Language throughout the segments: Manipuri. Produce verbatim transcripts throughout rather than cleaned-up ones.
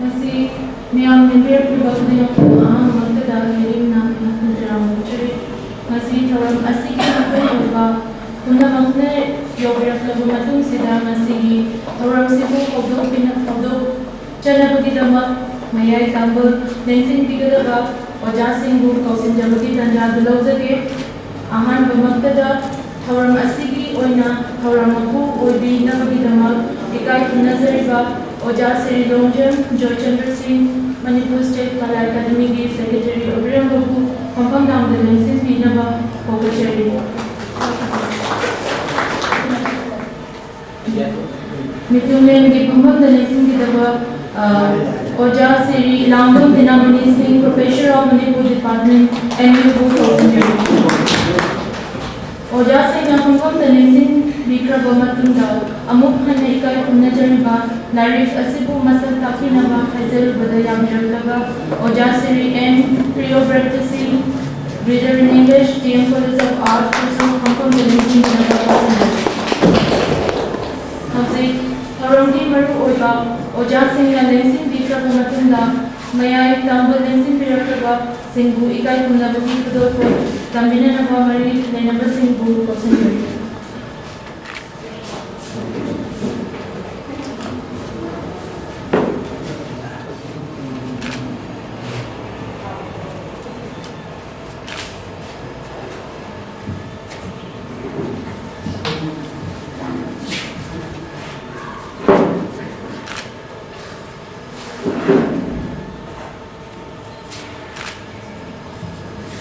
ꯉꯁꯤ ꯃꯤꯌꯥꯝ ꯂꯦꯡꯕꯤꯔꯛꯂꯤꯕ ꯈꯨꯗꯤꯡꯃꯛꯄꯨ ꯑꯍꯥꯟꯕꯃꯛꯇꯗ ꯂꯩꯔꯤꯛꯅ ꯈꯨꯔꯨꯝꯖꯔꯤ꯫ ꯉꯁꯤ ꯊꯧꯔꯝ ꯑꯁꯤꯒꯤ ꯃꯄꯨꯡ ꯑꯣꯏꯕ ꯄꯨꯝꯅꯃꯛꯅ ꯌꯧꯕꯤꯔꯛꯂꯕ ꯃꯇꯨꯡꯁꯤꯗ ꯉꯁꯤꯒꯤ ꯊꯧꯔꯝꯁꯤꯕꯨ ꯍꯧꯗꯣꯛꯄꯤꯅ-, ꯍꯧꯗꯣꯛꯆꯅꯕꯒꯤꯗꯃꯛ ꯃꯌꯥꯏ ꯇꯥꯡꯕ ꯂꯦꯡꯁꯤꯟꯕꯤꯒꯗꯕ ꯑꯣꯖꯥꯁꯤꯡꯕꯨ ꯀꯧꯁꯤꯟꯖꯕꯒꯤ ꯇꯥꯟꯖꯥꯗꯨ ꯂꯧꯖꯒꯦ꯫ ꯑꯍꯥꯟꯕꯃꯛꯇꯗ ꯊꯧꯔꯝ ꯑꯁꯤꯒꯤ ꯑꯣꯏꯅ ꯊꯧꯔꯝ ꯃꯄꯨ ꯑꯣꯏꯕꯤꯅꯕꯒꯤꯗꯃꯛ ꯏꯀꯥꯏ ꯈꯨꯝꯅꯖꯔꯤꯕ ꯑꯣꯖꯥ ꯁ꯭ꯔꯤ ꯂꯣꯡꯖꯦꯝ ꯖꯣꯏꯆꯟꯗ꯭ꯔ ꯁꯤꯡ, ꯃꯅꯤꯄꯨꯔ ꯁ꯭ꯇꯦꯠ ꯀꯂꯥ ꯑꯦꯀꯥꯗꯃꯤꯒꯤ ꯁꯦꯀ꯭ꯔꯦꯇꯔꯤ ꯑꯣꯏꯕꯤꯔꯝꯕꯕꯨ ꯐꯝꯐꯝ ꯊꯥꯕꯗ ꯂꯦꯡꯁꯤꯟꯕꯤꯅꯕ ꯀꯧꯖꯔꯤ꯫ ꯃꯤꯊꯨꯡꯂꯦꯟꯒꯤ ꯐꯝꯐꯝꯗ ꯂꯦꯡꯁꯤꯟꯒꯗꯕ, ꯑ, ꯑꯣꯖꯥ ꯁ꯭ꯔꯤ ꯂꯥꯡꯕꯝ ꯕꯤꯅꯥꯃꯅꯤ ꯁꯤꯡ, Professor of Manipur Department, M U ꯕꯨ ꯀꯧꯁꯤꯟꯖꯔꯤ꯫ ꯑꯣꯖꯥꯁꯤꯡꯅ ꯐꯝꯐꯝꯗ ꯂꯦꯡꯁꯤꯟꯕꯤꯈ꯭ꯔꯕ ꯃꯇꯨꯡꯗ, ꯑꯃꯨꯛ ꯍꯟꯅ ꯏꯀꯥꯏ ꯈꯨꯝꯅꯖꯔꯤꯕ ꯂꯥꯏꯔꯤꯛ ꯑꯁꯤꯕꯨ ꯃꯁꯛ ꯇꯥꯛꯄꯤꯅꯕ ꯍꯥꯏꯖꯔꯨꯕꯗ ꯌꯥꯕꯤꯔꯛꯂꯕ ꯑꯣꯖꯥ ꯁ꯭ꯔꯤ ꯑꯦꯟ ꯄ꯭ꯔꯤꯌꯣꯕ꯭ꯔꯇ ꯁꯤꯡ, Reader in English, D M College of Arts, ꯈꯨꯁꯨ ꯐꯝꯐꯝꯗ ꯂꯦꯡꯁꯤꯟꯕꯤꯅꯕ ꯈꯪꯍꯟꯖꯔꯤ꯫ ꯍꯧꯖꯤꯛ ꯊꯧꯔꯝꯒꯤ ꯃꯔꯨꯑꯣꯏꯕ ꯑꯣꯖꯥꯁꯤꯡꯅ ꯂꯦꯡꯁꯤꯟꯕꯤꯈ꯭ꯔꯕ ꯃꯇꯨꯡꯗ, ꯃꯌꯥꯏ ꯇꯥꯡꯕ ꯂꯦꯡꯁꯤꯟꯕꯤꯔꯛꯂꯕꯁꯤꯡꯕꯨ ꯏꯀꯥꯏ ꯈꯨꯝꯅꯕꯒꯤ ꯈꯨꯗꯣꯜꯄꯣꯠ ꯇꯝꯕꯤꯅꯅꯕ ꯃꯔꯤ ꯂꯩꯅꯕꯁꯤꯡꯕꯨ ꯀꯧꯁꯤꯟꯖꯔꯤ꯫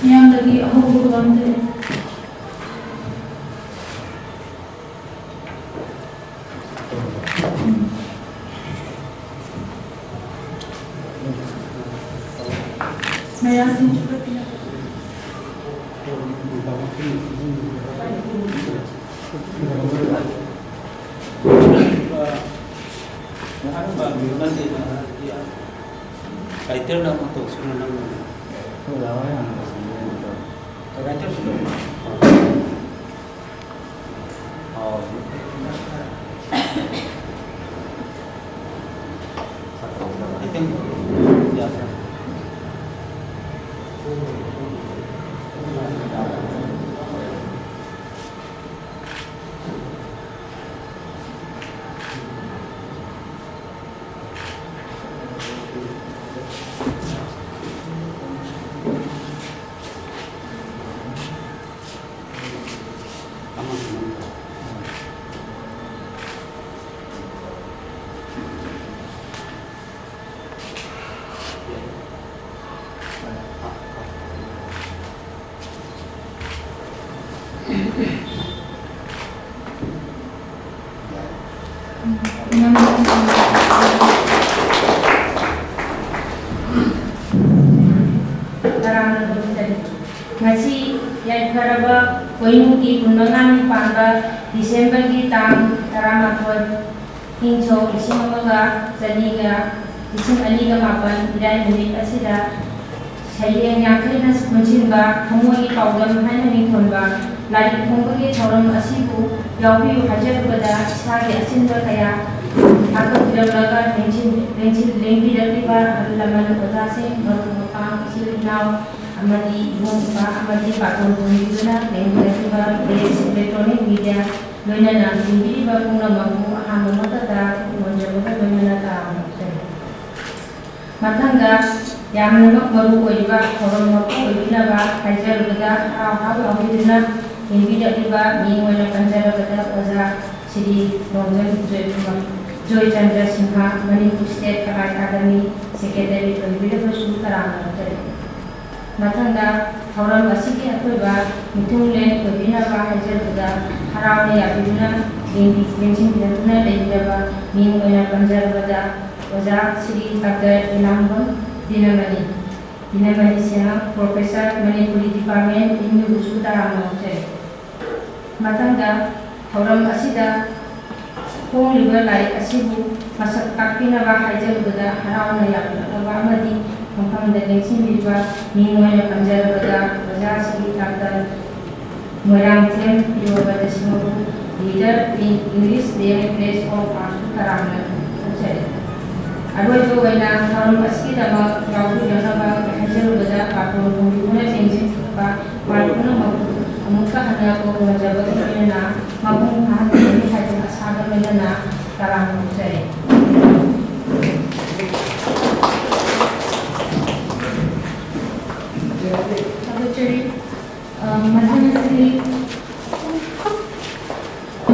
ꯃꯤꯌꯥꯝꯗꯒꯤ ꯑꯍꯧꯕ ꯋꯥꯍꯪ ꯂꯩ꯫ ꯃꯌꯥꯝꯁꯤꯡ ꯆꯨꯞꯄ ꯄꯤꯅꯕ꯫ ꯀꯥꯏꯇꯔꯅ ꯑꯃ ꯇꯧꯁꯤꯅ ꯅꯪꯅ꯫ ꯀꯥꯏꯇꯔꯁꯨ ꯇꯧ꯫ ꯑꯥꯎ꯫ ꯇꯔꯥꯃꯥꯊꯣꯏ꯫ ꯉꯁꯤ ꯌꯥꯏꯐꯔꯕ ꯄꯣꯏꯅꯨꯒꯤ ꯀꯨꯟꯃꯉꯥꯅꯤ ꯄꯥꯟꯕ ꯗꯤꯁꯦꯝꯕꯔꯒꯤ ꯇꯥꯡ ꯇꯔꯥꯃꯥꯊꯣꯏ, ꯏꯪ ꯁꯣꯛ ꯂꯤꯁꯤꯡ ꯑꯃꯒ ꯆꯅꯤꯒ, ꯂꯤꯁꯤꯡ ꯑꯅꯤꯒ ꯃꯥꯄꯟ, ꯏꯔꯥꯏ ꯅꯨꯃꯤꯠ ꯑꯁꯤꯗ ꯁꯩꯔꯦꯡ ꯌꯥꯡꯈꯩꯅ ꯄꯨꯟꯁꯤꯟꯕ ꯊꯃꯣꯏꯒꯤ ꯄꯥꯎꯗꯝ ꯍꯥꯏꯅ ꯃꯤꯡꯊꯣꯟꯕ ꯂꯥꯏꯔꯤꯛ ꯐꯣꯡꯕꯒꯤ ꯊꯧꯔꯝ ꯑꯁꯤꯕꯨ ꯌꯥꯎꯕꯤꯌꯨ ꯍꯥꯏꯖꯔꯨꯕꯗ ꯏꯁꯥꯒꯤ ꯑꯆꯤꯟꯕ ꯀꯌꯥ ꯊꯥꯗꯣꯛꯄꯤꯔꯝꯂꯒ ꯂꯦꯡꯁꯤꯟ-, ꯂꯦꯡꯁꯤꯟ-, ꯂꯦꯡꯕꯤꯔꯛꯂꯤꯕ ꯑꯍꯜ ꯂꯃꯟ, ꯑꯣꯖꯥꯁꯤꯡ, ꯃꯔꯨꯞ ꯃꯄꯥꯡ, ꯏꯆꯤꯜ ꯏꯅꯥꯎ ꯑꯃꯗꯤ ꯏꯕꯨꯡ ꯏꯄ꯭ꯋꯥ ꯑꯃꯗꯤ ꯄꯥꯇꯣꯟ ꯐꯣꯡꯕꯤꯗꯨꯅ ꯂꯦꯡꯕꯤꯔꯛꯂꯤꯕ press, electronic media, ꯂꯣꯏꯅꯅ ꯌꯦꯡꯕꯤꯔꯤꯕ ꯄꯨꯝꯅꯃꯛꯄꯨ ꯑꯍꯥꯟꯕꯃꯛꯇꯗ ꯄꯨꯛꯅꯤꯡ ꯅꯨꯡꯁꯤꯕꯒ ꯂꯣꯏꯅꯅ ꯇꯔꯥꯝꯅ ꯑꯣꯛꯆꯔꯤ꯫ ꯃꯊꯪꯗ ꯌꯥꯝꯅꯃꯛ ꯃꯔꯨ ꯑꯣꯏꯔꯤꯕ ꯊꯧꯔꯝ ꯃꯄꯨ ꯑꯣꯏꯕꯤꯅꯕ ꯍꯥꯏꯖꯔꯨꯕꯗ ꯍꯔꯥꯎ ꯍꯔꯥꯎ ꯌꯥꯎꯕꯤꯗꯨꯅ ꯌꯦꯡꯕꯤꯔꯛꯂꯤꯕ ꯃꯤꯡ ꯑꯣꯏꯅ ꯄꯟꯖꯔꯕꯗ ꯑꯣꯖꯥ ꯁ꯭ꯔꯤ ꯔꯣꯡꯖꯝ ꯖꯣꯏꯀꯨꯃꯥꯔ, ꯖꯣꯏꯆꯟꯗ꯭ꯔ ꯁꯤꯡꯍ, ꯃꯅꯤꯄꯨꯔ ꯁ꯭ꯇꯦꯠ ꯀꯂꯥ ꯑꯦꯀꯥꯗꯃꯤ ꯁꯦꯀ꯭ꯔꯦꯇꯔꯤ ꯑꯣꯏꯕꯤꯔꯕꯁꯨ ꯇꯔꯥꯝꯅ ꯑꯣꯛꯆꯔꯤ꯫ ꯃꯊꯪꯗ ꯊꯧꯔꯝ ꯑꯁꯤꯒꯤ ꯑꯀꯣꯏꯕ ꯃꯤꯊꯨꯡꯂꯦꯟ ꯑꯣꯏꯕꯤꯅꯕ ꯍꯥꯏꯖꯔꯕꯗ ꯍꯔꯥꯎꯅ ꯌꯥꯕꯤꯗꯨꯅ ꯌꯦꯡꯕꯤ-, ꯌꯦꯡꯁꯤꯟꯕꯤꯔꯛꯇꯨꯅ ꯂꯩꯕꯤꯔꯕ ꯃꯤꯡ ꯑꯣꯏꯅ ꯄꯟꯖꯔꯕꯗ ꯑꯣꯖꯥ Shri doctor Elangbam Dinamani, Dinamani Singh, Professor, Manipuri Department, M ꯌꯨꯕꯨꯁꯨ ꯇꯔꯥꯝꯅ ꯑꯣꯛꯆꯔꯤ꯫ ꯃꯊꯪꯗ ꯊꯧꯔꯝ ꯑꯁꯤꯗ ꯐꯣꯡꯂꯤꯕ ꯂꯥꯏꯔꯤꯛ ꯑꯁꯤꯕꯨ ꯃꯁꯛ ꯇꯥꯛꯄꯤꯅꯕ ꯍꯥꯏꯖꯔꯨꯕꯗ ꯍꯔꯥꯎꯅ ꯌꯥꯕꯤꯔꯛꯂꯕ ꯑꯃꯗꯤ ꯃꯐꯝꯗ ꯂꯦꯡꯁꯤꯟꯕꯤꯕ ꯃꯤꯡ ꯑꯣꯏꯅ ꯄꯟꯖꯔꯕꯗ ꯑꯣꯖꯥ ꯁ꯭ꯔꯤ ꯗꯥꯛꯇꯔ ꯃꯣꯏꯔꯥꯡꯊꯦꯝ ꯄꯤꯔꯕꯗ ꯁꯤꯡꯍꯕꯨ Leader in English Daily Press of Arts ꯇꯔꯥꯝꯅ ꯑꯣꯛꯆꯔꯤ꯫ ꯑꯔꯣꯏꯕ ꯑꯣꯏꯅ ꯊꯧꯔꯝ ꯑꯁꯤꯒꯤꯗꯃꯛ ꯌꯥꯎꯕꯤꯔꯛꯅꯕ ꯍꯥꯏꯖꯔꯨꯕꯗ ꯄꯥꯇꯣꯟ ꯐꯣꯡꯕꯤꯗꯨꯅ ꯂꯦꯡꯁꯤꯟꯕꯤꯔꯛꯄ ꯃꯥꯏ ꯄꯨꯝꯅꯃꯛꯄꯨ ꯑꯃꯨꯛꯀ ꯍꯟꯅ ꯀꯣꯛ ꯉꯝꯖꯕꯒ ꯂꯣꯏꯅꯅ ꯃꯄꯨꯡ ꯐꯥꯍꯟꯒꯅꯤ ꯍꯥꯏꯗꯨꯅ ꯑꯁꯥꯒ ꯂꯣꯏꯅꯅ ꯇꯔꯥꯝꯅ ꯑꯣꯛꯆꯔꯤ꯫ ꯊꯥꯒꯠꯆꯔꯤ꯫ ꯑ, ꯃꯊꯪ ꯑꯁꯤꯗꯤ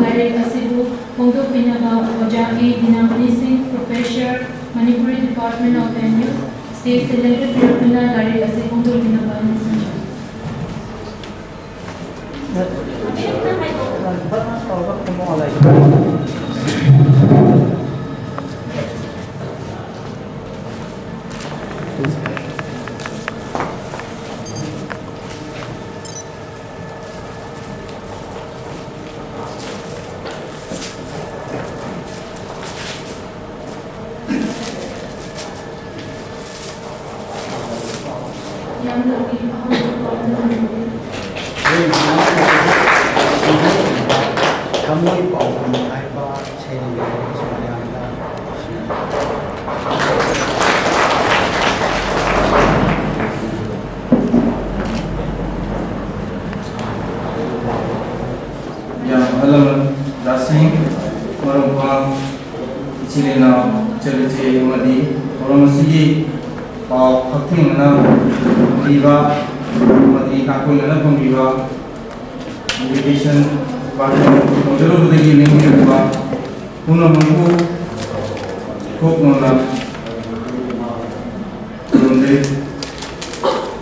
ꯂꯥꯏꯔꯤꯛ ꯑꯁꯤꯕꯨ ꯐꯣꯡꯗꯣꯛꯄꯤꯅꯕ ꯑꯣꯖꯥ ꯑꯦ ꯗꯤꯅꯥꯃꯅꯤ ꯁꯤꯡ, Professor, Manipuri Department of M U, stage ꯇ ꯂꯦꯡꯈꯠꯄꯤꯔꯛꯇꯨꯅ ꯂꯥꯏꯔꯤꯛ ꯑꯁꯤ ꯐꯣꯡꯗꯣꯛꯄꯤꯅꯕ ꯅꯤꯡꯁꯤꯡꯖꯔꯤ꯫ ꯏꯆꯤꯜ ꯏꯅꯥꯎ, ꯏꯆꯜ ꯏꯆꯦ ꯑꯃꯗꯤ ꯊꯧꯔꯝ ꯑꯁꯤꯒꯤ ꯄꯥꯎ ꯍꯛꯊꯦꯡꯅꯅ ꯐꯪꯕꯤꯕ ꯑꯃꯗꯤ ꯅꯥꯀꯣꯏꯅꯅ ꯐꯪꯕꯤꯕ invitation ꯄꯥꯡꯊꯣꯛꯆꯔꯨꯕꯗꯒꯤ ꯅꯤꯡꯊꯤꯔꯕ ꯄꯨꯝꯅꯃꯛꯄꯨ ꯏꯀꯣꯛ ꯅꯣꯟꯅ ꯈꯨꯔꯨꯝꯖꯔꯤ꯫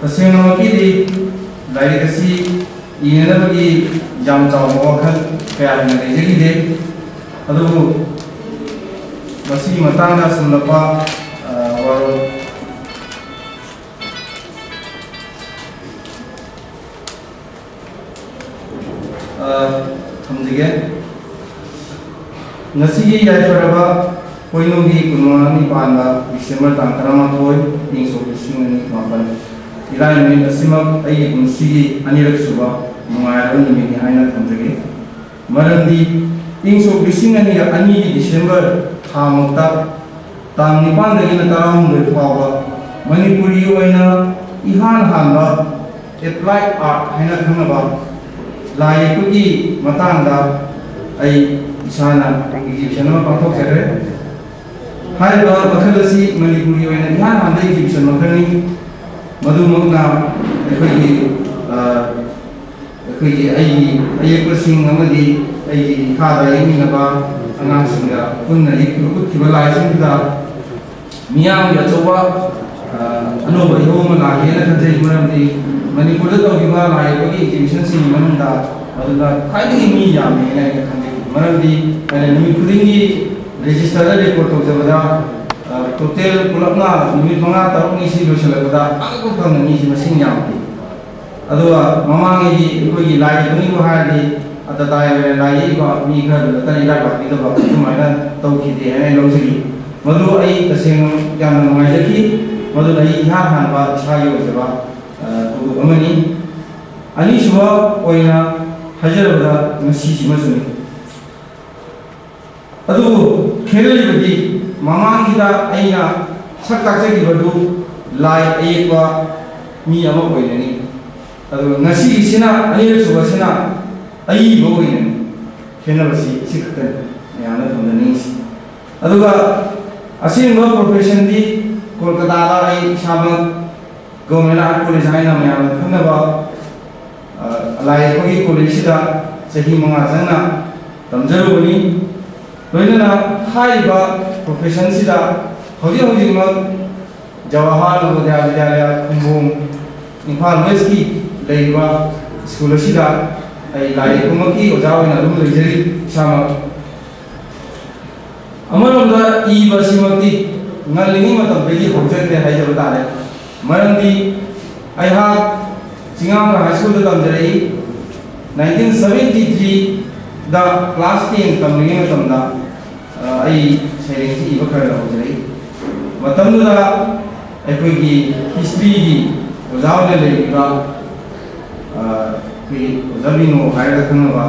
ꯇꯁꯦꯡꯅꯃꯛꯀꯤꯗꯤ ꯂꯥꯏꯔꯤꯛ ꯑꯁꯤ ꯏꯅꯅꯕꯒꯤ ꯌꯥꯝ ꯆꯥꯎꯕ ꯋꯥꯈꯜ ꯀꯌꯥ ꯍꯦꯟꯅ ꯂꯩꯖꯈꯤꯗꯦ꯫ ꯑꯗꯨꯕꯨ ꯃꯁꯤꯒꯤ ꯃꯇꯥꯡꯗ ꯑꯁꯨꯝꯂꯕ, ꯑ, ꯋꯥꯔꯣꯜ ꯑ, ꯊꯝꯖꯒꯦ꯫ ꯉꯁꯤꯒꯤ ꯌꯥꯏꯐꯔꯕ ꯄꯣꯏꯅꯨꯒꯤ ꯀꯨꯟꯃꯉꯥꯅꯤ ꯄꯥꯟꯕ December ꯇꯥꯡ ꯇꯔꯥꯃꯥꯊꯣꯏ, ꯏꯪ ꯁꯣꯛ ꯂꯤꯁꯤꯡ ꯑꯅꯤ ꯃꯥꯄꯟ, ꯏꯔꯥꯏ ꯅꯨꯃꯤꯠ ꯑꯁꯤꯃꯛ ꯑꯩꯒꯤ ꯄꯨꯟꯁꯤꯒꯤ ꯑꯅꯤꯔꯛ ꯁꯨꯕ ꯅꯨꯡꯉꯥꯏꯔꯕ ꯅꯨꯃꯤꯠꯅꯤ ꯍꯥꯏꯅ ꯊꯝꯖꯒꯦ꯫ ꯃꯔꯝꯗꯤ ꯏꯪ ꯁꯣꯛ ꯂꯤꯁꯤꯡ ꯑꯅꯤꯒ ꯑꯅꯤꯒꯤ December ꯊꯥꯃꯛꯇ ꯇꯥꯡ ꯅꯤꯄꯥꯟꯗꯒꯤꯅ ꯇꯔꯥꯍꯨꯝꯗꯣꯏ ꯐꯥꯎꯕ ꯃꯅꯤꯄꯨꯔꯒꯤ ꯑꯣꯏꯅ ꯏꯍꯥꯟ ꯍꯥꯟꯕ applied art ꯍꯥꯏꯅ ꯈꯪꯅꯕ ꯂꯥꯏ ꯌꯦꯛꯄꯒꯤ ꯃꯇꯥꯡꯗ ꯑꯩ ꯏꯁꯥꯅ exhibition ꯑꯃ ꯄꯥꯡꯊꯣꯛꯆꯈ꯭ꯔꯦ꯫ ꯍꯥꯏꯔꯤꯕ ꯃꯈꯜ ꯑꯁꯤ ꯃꯅꯤꯄꯨꯔꯒꯤ ꯑꯣꯏꯅ ꯏꯍꯥꯟ ꯍꯥꯟꯕ exhibition ꯃꯈꯜꯅꯤ꯫ ꯃꯗꯨꯃꯛꯅ ꯑꯩꯈꯣꯏꯒꯤ, ꯑ, ꯑꯩꯈꯣꯏꯒꯤ ꯑꯩꯒꯤ ꯑꯌꯦꯛꯄꯁꯤꯡ ꯑꯃꯗꯤ ꯑꯩꯒꯤ ꯏꯈꯥꯗ ꯌꯦꯛꯃꯤꯟꯅꯕ ꯑꯉꯥꯡꯁꯤꯡꯒ ꯄꯨꯟꯅ ꯌꯦꯛꯈꯤꯕ, ꯎꯠꯈꯤꯕ ꯂꯥꯏꯁꯤꯡꯗꯨꯗ ꯃꯤꯌꯥꯝꯒꯤ ꯑꯆꯧꯕ, ꯑ, ꯑꯅꯧꯕ ꯏꯍꯧ ꯑꯃ ꯂꯥꯛꯀꯦꯅ ꯈꯟꯖꯩ꯫ ꯃꯔꯝꯗꯤ ꯃꯅꯤꯄꯨꯔꯗ ꯇꯧꯈꯤꯕ ꯂꯥꯏ ꯌꯦꯛꯄꯒꯤ exhibitionꯁꯤꯡꯒꯤ ꯃꯅꯨꯡꯗ ꯃꯗꯨꯗ ꯈ꯭ꯋꯥꯏꯗꯒꯤ ꯃꯤ ꯌꯥꯝꯃꯦꯅ ꯑꯩꯅ ꯈꯟꯖꯩ꯫ ꯃꯔꯝꯗꯤ ꯑꯩꯅ ꯅꯨꯃꯤꯠ ꯈꯨꯗꯤꯡꯒꯤ registerꯗ record ꯇꯧꯖꯕꯗ, ꯑ, total ꯄꯨꯂꯞꯅ ꯅꯨꯃꯤꯠ ꯃꯉꯥ ꯇꯔꯨꯛꯅꯤ ꯁꯤ ꯂꯣꯏꯁꯤꯜꯂꯛꯄꯗ ꯑꯃꯠꯇ ꯐꯪꯅ ꯃꯤꯁꯤ ꯃꯁꯤꯡ ꯌꯥꯝꯗꯦ꯫ ꯑꯗꯨꯒ ꯃꯃꯥꯡꯉꯩꯒꯤ ꯑꯩꯈꯣꯏꯒꯤ ꯂꯥꯏ ꯌꯦꯛꯄꯅꯤꯕꯨ ꯍꯥꯏꯔꯗꯤ ꯑꯇꯇꯥꯏ ꯑꯣꯏꯅ ꯂꯥꯏ ꯌꯦꯛꯏꯕ ꯃꯤ ꯈꯔꯗꯨ ꯅꯠꯇꯅ ꯏꯔꯥꯛ ꯂꯥꯛꯄꯤꯗꯕ ꯑꯗꯨꯃꯥꯏꯅ ꯇꯧꯈꯤꯗꯦ ꯍꯥꯏꯅ ꯑꯩ ꯂꯧꯖꯈꯤ꯫ ꯃꯗꯨ ꯑꯩ ꯇꯁꯦꯡꯅ ꯌꯥꯝꯅ ꯅꯨꯡꯉꯥꯏꯖꯈꯤ꯫ ꯃꯗꯨꯅ ꯑꯩ ꯏꯍꯥꯟ ꯍꯥꯟꯕ ꯏꯁꯥꯒꯤ ꯑꯣꯏꯖꯕ, ꯑ, ꯊꯧꯗꯣꯛ ꯑꯃꯅꯤ꯫ ꯑꯅꯤꯁꯨꯕ ꯑꯣꯏꯅ ꯍꯥꯏꯖꯔꯕꯗ ꯉꯁꯤꯁꯤꯃꯁꯨꯅꯤ꯫ ꯑꯗꯨꯕꯨ ꯈꯦꯠꯅꯔꯤꯕꯗꯤ ꯃꯃꯥꯡꯒꯤꯗ ꯑꯩꯅ ꯁꯛ ꯇꯥꯛꯆꯈꯤꯕꯗꯨ ꯂꯥꯏ ꯑꯌꯦꯛꯄ ꯃꯤ ꯑꯃ ꯑꯣꯏꯅꯅꯤ꯫ ꯑꯗꯨꯒ ꯉꯁꯤꯒꯤꯁꯤꯅ, ꯑꯅꯤꯔꯛꯁꯨꯕꯁꯤꯅ ꯑꯏꯕ ꯑꯣꯏꯅꯅꯤ꯫ ꯈꯦꯠꯅꯕꯁꯤ ꯁꯤ ꯈꯛꯇꯅꯤ, ꯃꯌꯥꯝꯅ ꯊꯝꯖꯅꯤꯡꯉꯤ꯫ ꯑꯗꯨꯒ ꯑꯁꯦꯡꯕ professionꯗꯤ ꯀꯣꯜꯀꯇꯥꯗ ꯑꯩ ꯏꯁꯥꯃꯛ Government Art College ꯍꯥꯏꯅ ꯃꯌꯥꯝꯅ ꯈꯪꯅꯕ, ꯑ, ꯂꯥꯏ ꯌꯦꯛꯄꯒꯤ collegeꯁꯤꯗ ꯆꯍꯤ ꯃꯉꯥ ꯆꯪꯅ ꯇꯝꯖꯔꯨꯕꯅꯤ꯫ ꯂꯣꯏꯅꯅ ꯍꯥꯏꯔꯤꯕ professionꯁꯤꯗ ꯍꯧꯖꯤꯛ ꯍꯧꯖꯤꯛꯃꯛ ꯖꯋꯥꯍꯔ ꯅꯕꯣꯗꯌꯥ ꯕꯤꯗ꯭ꯌꯥꯂꯌꯥ ꯈꯨꯝꯕꯣꯡ, ꯏꯝꯐꯥꯜ Westꯀꯤ ꯂꯩꯔꯤꯕ school ꯑꯁꯤꯗ ꯑꯩ ꯂꯥꯏ ꯌꯦꯛꯄꯃꯛꯀꯤ ꯑꯣꯖꯥ ꯑꯣꯏꯅ ꯑꯗꯨꯝ ꯂꯩꯖꯔꯤ ꯏꯁꯥꯃꯛ꯫ ꯑꯃꯔꯣꯝꯗ ꯏꯕ ꯑꯁꯤꯃꯛꯇꯤ ꯉꯜꯂꯤꯉꯩ ꯃꯇꯝꯗꯒꯤ ꯍꯧꯖꯈ꯭ꯔꯦ ꯍꯥꯏꯖꯕ ꯇꯥꯔꯦ꯫ ꯃꯔꯝꯗꯤ ꯑꯩꯍꯥꯛ ꯆꯤꯡꯉꯥꯝꯕ High Schoolꯗ ꯇꯝꯖꯔꯛꯏ꯫ Nineteen seventy threeꯗ class ten ꯇꯝꯂꯤꯉꯩ ꯃꯇꯝꯗ, ꯑ, ꯑꯩ ꯁꯩꯔꯦꯡꯁꯤ ꯏꯕ ꯈꯔ ꯈꯔ ꯍꯧꯖꯔꯛꯏ꯫ ꯃꯇꯝꯗꯨꯗ ꯑꯩꯈꯣꯏꯒꯤ historyꯒꯤ ꯑꯣꯖꯥ ꯑꯣꯏꯅ ꯂꯩꯔꯤꯕ, ꯑ, ꯑꯩꯈꯣꯏꯒꯤ ꯑꯣꯖꯥ ꯕꯤꯅꯣ ꯍꯥꯏꯔꯒ ꯈꯪꯅꯕ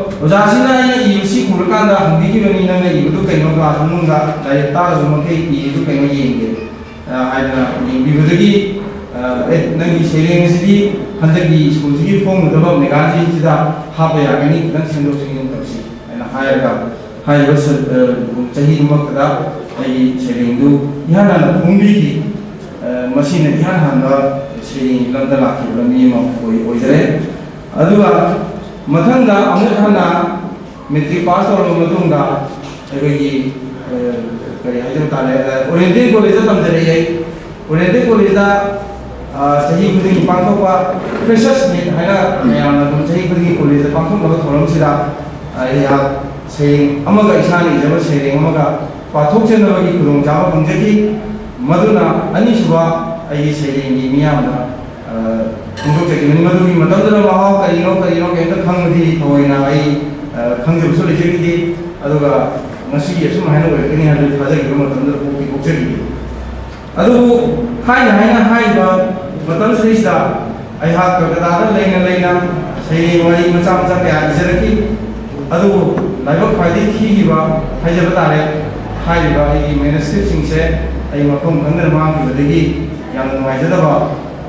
ꯑꯣꯖꯥꯁꯤꯅ ꯑꯩꯅ ꯏꯕꯁꯤ ꯎꯔꯀꯥꯟꯗ ꯍꯪꯕꯤꯈꯤꯕꯅꯤ, "ꯅꯪꯅ ꯏꯕꯗꯨ ꯀꯩꯅꯣ?" Class ꯃꯅꯨꯡꯗ ꯂꯥꯏꯔꯤꯛ ꯇꯥꯛꯂꯤꯕ ꯃꯈꯩ ꯏꯔꯤꯗꯨ ꯀꯩꯅꯣ ꯌꯦꯡꯒꯦ, ꯑ, ꯍꯥꯏꯗꯅ ꯌꯦꯡꯕꯤꯕꯗꯒꯤ, ꯑ, "ꯑꯦ, ꯅꯪꯒꯤ ꯁꯩꯔꯦꯡ ꯑꯁꯤꯗꯤ ꯍꯟꯗꯛꯀꯤ schoolꯁꯤꯒꯤ ꯐꯣꯡꯒꯗꯕ magazineꯁꯤꯗ ꯍꯥꯞꯄ ꯌꯥꯒꯅꯤ, ꯈꯤꯇꯪ ꯁꯦꯝꯗꯣꯛ ꯁꯦꯝꯖꯤꯟ ꯇꯧꯁꯤ" ꯍꯥꯏꯅ ꯍꯥꯏꯔꯒ, ꯍꯥꯏꯔꯤꯕ ꯁ-, ꯑ, ꯆꯍꯤꯗꯨꯃꯛꯇꯗ ꯑꯩꯒꯤ ꯁꯩꯔꯦꯡꯗꯨ ꯏꯍꯥꯟ ꯍꯥꯟꯅ ꯐꯣꯡꯕꯤꯈꯤ꯫ ꯑ, ꯃꯁꯤꯅ ꯏꯍꯥꯟ ꯍꯥꯟꯕ ꯁꯩꯔꯦꯡꯒꯤ ꯂꯝꯗ ꯂꯥꯛꯈꯤꯕ ꯂꯝꯕꯤ ꯑꯃ ꯑꯣꯏ-, ꯑꯣꯏꯖꯔꯦ꯫ ꯑꯗꯨꯒ ꯃꯊꯪꯗ ꯑꯃꯨꯛ ꯍꯟꯅ matric pass ꯇꯧꯔꯕ ꯃꯇꯨꯡꯗ ꯑꯩꯈꯣꯏꯒꯤ, ꯑ, ꯀꯔꯤ ꯍꯥꯏꯖꯕ ꯇꯥꯔꯦ, ꯑ, Oriental Collegeꯇ ꯇꯝꯖꯔꯛꯑꯦ꯫ Oriental Collegeꯇ, ꯑ, ꯆꯍꯤ ꯈꯨꯗꯤꯡꯒꯤ ꯄꯥꯡꯊꯣꯛꯄ Freshers' Meet ꯍꯥꯏꯅ ꯃꯌꯥꯝꯅ ꯑꯗꯨꯝ ꯆꯍꯤ ꯈꯨꯗꯤꯡꯒꯤ collegeꯇ ꯄꯥꯡꯊꯣꯛꯅꯕ ꯊꯧꯔꯝꯁꯤꯗ ꯑꯩꯍꯥꯛ ꯁꯩꯔꯦꯡ ꯑꯃꯒ, ꯏꯁꯥꯅ ꯏꯖꯕ ꯁꯩꯔꯦꯡ ꯑꯃꯒ ꯄꯥꯊꯣꯛꯆꯅꯕꯒꯤ ꯈꯨꯗꯣꯡꯆꯥꯕ ꯐꯪꯖꯈꯤ꯫ ꯃꯗꯨꯅ ꯑꯅꯤꯁꯨꯕ ꯑꯩꯒꯤ ꯁꯩꯔꯦꯡꯒꯤ ꯃꯤꯌꯥꯝꯗ, ꯑ, ꯐꯣꯡꯗꯣꯛꯆꯈꯤꯕꯅꯤ꯫ ꯃꯗꯨꯒꯤ ꯃꯇꯝꯗꯨꯗ ꯃꯍꯥꯎ ꯀꯔꯤꯅꯣ ꯀꯔꯤꯅꯣ ꯀꯩꯝꯇ ꯈꯪꯕꯗꯤ ꯊꯑꯣꯏꯅ ꯑꯩ, ꯑ, ꯈꯪꯖꯕꯁꯨ ꯂꯩꯖꯈꯤꯗꯦ꯫ ꯑꯗꯨꯒ ꯉꯁꯤꯒꯤ ꯑꯁꯨꯝ ꯍꯥꯏꯅ ꯑꯣꯏꯔꯛꯀꯅꯤ ꯍꯥꯏꯕꯗꯨ ꯊꯥꯖꯈꯤꯕ ꯃꯇꯝꯗꯨꯗ ꯄꯣꯛꯇꯤ ꯄꯣꯛꯆꯈꯤꯗꯦ꯫ ꯑꯗꯨꯕꯨ ꯊꯥꯏꯅ ꯍꯥꯏꯅ ꯍꯥꯏꯔꯤꯕ ꯃꯇꯝꯁꯤꯗꯩꯁꯤꯗ ꯑꯩꯍꯥꯛ ꯀꯜꯀꯇꯥꯗ ꯂꯩꯅ ꯂꯩꯅ ꯁꯩꯔꯦꯡ ꯋꯥꯔꯤ ꯃꯆꯥ ꯃꯆꯥ ꯀꯌꯥ ꯏꯖꯔꯛꯈꯤ꯫ ꯑꯗꯨꯕꯨ ꯂꯥꯏꯕꯛ ꯈ꯭ꯋꯥꯏꯗꯒꯤ ꯊꯤꯈꯤꯕ ꯍꯥꯏꯖꯕ ꯇꯥꯔꯦ, ꯍꯥꯏꯔꯤꯕ ꯑꯩꯒꯤ manuscriptꯁꯤꯡꯁꯦ ꯑꯩ ꯃꯐꯝ ꯈꯪꯗꯅ ꯃꯥꯡꯈꯤꯕꯗꯒꯤ ꯌꯥꯝꯅ ꯅꯨꯡꯉꯥꯏꯖꯗꯕ,